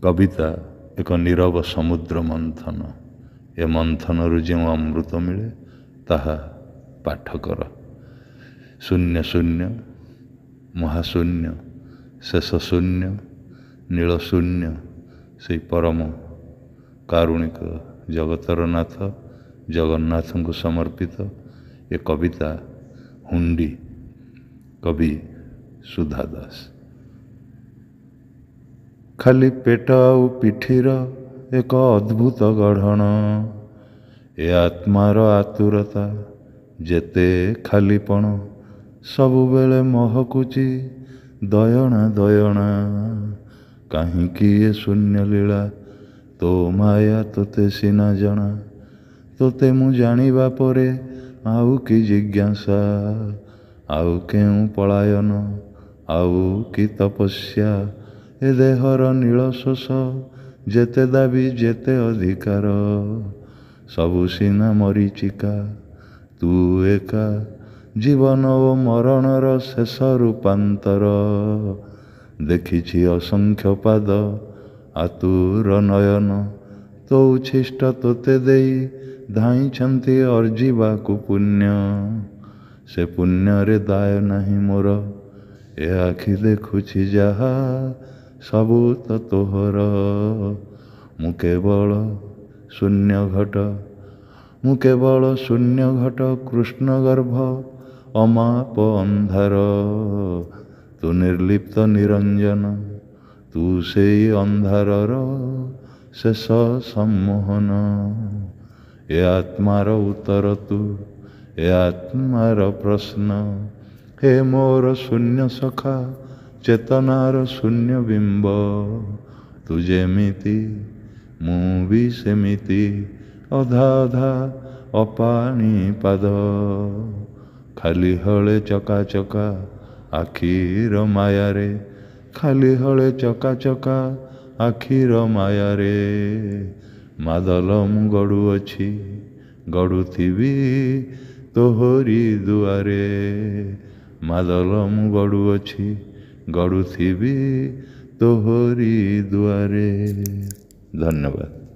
କବିତା ଏକ ନୀରବ ସମୁଦ୍ର ମନ୍ଥନ। ଏ ମନ୍ଥନରୁ ଯେଉଁ ଅମୃତ ମିଳେ ତାହା ପାଠକର। ଶୂନ୍ୟ ଶୂନ୍ୟ, ମହାଶୂନ୍ୟ, ଶେଷ ଶୂନ୍ୟ, ନୀଳ ଶୂନ୍ୟ, ସେଇ ପରମ କାରୁଣିକ ଜଗତର ନାଥ ଜଗନ୍ନାଥଙ୍କୁ ସମର୍ପିତ ଏ କବିତା ହୁଣ୍ଡି, କବି ସୁଧା ଦାସ। ଖାଲି ପେଟ ଆଉ ପିଠିର ଏକ ଅଦ୍ଭୁତ ଗଢ଼ଣ, ଏ ଆତ୍ମାର ଆତୁରତା ଯେତେ ଖାଲିପଣ, ସବୁବେଳେ ମହକୁଛି ଦୟଣା ଦୟଣା। କାହିଁକି ଏ ଶୂନ୍ୟ ଲୀଳା, ତୋ ମାୟା ତୋତେ ସିନା ଜଣା। ତୋତେ ମୁଁ ଜାଣିବା ପରେ ଆଉ କି ଜିଜ୍ଞାସା, ଆଉ କେଉଁ ପଳାୟନ, ଆଉ କି ତପସ୍ୟା। ଏ ଦେହର ନୀଳ ଶୋଷ ଯେତେ ଦାବି ଯେତେ ଅଧିକାର, ସବୁ ସିନା ମରିଚିକା, ତୁ ଏକା ଜୀବନ ଓ ମରଣର ଶେଷ ରୂପାନ୍ତର। ଦେଖିଛି ଅସଂଖ୍ୟ ପାଦ ଆତୁର ନୟନ, ତୋ ଉଚ୍ଛିଷ୍ଟ ତୋତେ ଦେଇ ଧାଇଁଛନ୍ତି ଅର୍ଜିବାକୁ ପୁଣ୍ୟ। ସେ ପୁଣ୍ୟରେ ଦାୟ ନାହିଁ ମୋର, ଏ ଆଖି ଦେଖୁଛି ଯାହା ସବୁ ତ ତୋହର। ମୁଁ କେବଳ ଶୂନ୍ୟ ଘଟ, ମୁଁ କେବଳ ଶୂନ୍ୟ ଘଟ, କୃଷ୍ଣ ଗର୍ଭ ଅମାପ ଅନ୍ଧାର। ତୁ ନିର୍ଲିପ୍ତ ନିରଞ୍ଜନ, ତୁ ସେଇ ଅନ୍ଧାରର ଶେଷ ସମ୍ମୋହନ। ଏ ଆତ୍ମାର ଉତ୍ତର ତୁ, ଏ ଆତ୍ମାର ପ୍ରଶ୍ନ। ହେ ମୋର ଶୂନ୍ୟ ସଖା, ଚେତନାର ଶୂନ୍ୟ ବିମ୍ବ, ତୁ ଯେମିତି ମୁଁ ବି ସେମିତି, ଅଧା ଅଧା ଅପାଣି ପାଦ। ଖାଲି ହଳେ ଚକା ଚକା ଆଖିର ମାୟାରେ, ଖାଲି ହଳେ ଚକା ଚକା ଆଖିର ମାୟାରେ, ମାଦଲ ମୁଁ ଗଡ଼ୁଅଛି, ଗଡ଼ୁଥିବି ତୋହରି ଦୁଆରେ। ମାଦଲ ମୁଁ ଗଡ଼ୁଅଛି, ଗଡ଼ୁଥିବି ତୋହରି ଦୁଆରେ। ଧନ୍ୟବାଦ।